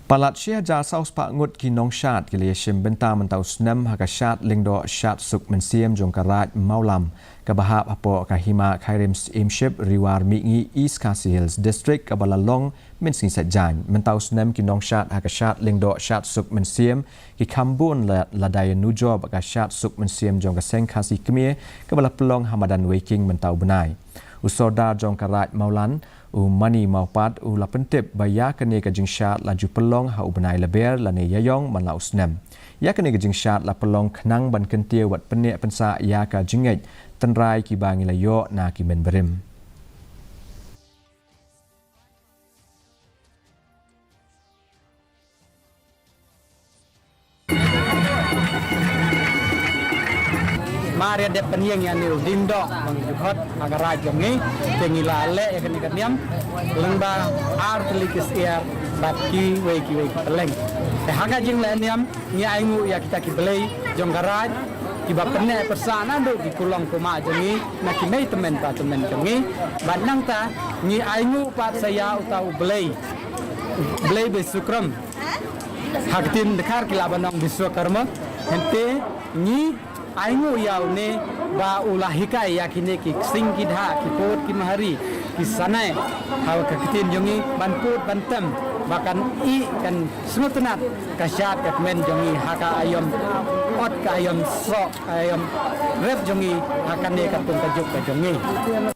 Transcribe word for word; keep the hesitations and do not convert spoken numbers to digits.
Palat shi hajar saw spah ngut ki nongshad ki la ïashim bynta mynta u snem ha ka Shad Lyngdoh Shad Suk Mynsiem jong ka Raid Mawlam, kaba hap hapoh ka Hima Khyrim Syiemship, Riwar Mihngi, East Khasi Hills District, kaba la long mynsngi Saitjaiñ. Mynta u snem ki nongshad ha ka Shad Lyngdoh Shad Suk Mynsiem ki kham bun la, lada ïanujor bad ka Shad Suk Mynsiem jong ka Seng Khasi Kmie, kaba la pynlong ha madan Weiking mynta u bnai. U Sordar jong ka Raid Mawlam, u Mani Mawpat, u la pyntip ba ïa kane ka jingshad la ju pynlong ha u bnai Lber lane Ïaïong man la u snem. Ïa kane ka jingshad la pynlong khnang ban kyntiew bad pynneh pynsah ïa ka jingngeit tynrai kiba ngi la ïoh na ki mynbarim. Mar ïa dep pynïeng ïa une u dieng doh ba ngi ju khot ha ka Raid jong ngi, te ngi la leh ïa kane ka niam lyngba ar tylli ki syiar bad kiwei kiwei ki pylleng. Te ha ka jingleh niam ngi ainguh ïa kita ki blei jong ka Raid kiba pynneh pynsah naduh ki kulong kulmah jong ngi, na ki mei tymmen pa tymmen jong ngi. Bad nangta ngi ainguh pat sa ïa uta u blei, blei Bishwakarma. Ha ka ktien dkhar ki lah ban ong Bishwakarma. Hynrei ngi ainguh ïa une ba u la hikai ïa kine ki ksing ki dhah, ki pud ki mahari, ki sanai, ha ka ktien jong ngi, ban pud ban tem, ba kan ïeh, kan sngewtynnat ka shad ka kmen jong ngi ha ka aïom ot, ka aïom soh, ka aïom rep jong ngi ha kane ka pung ka juk ka jong ngi.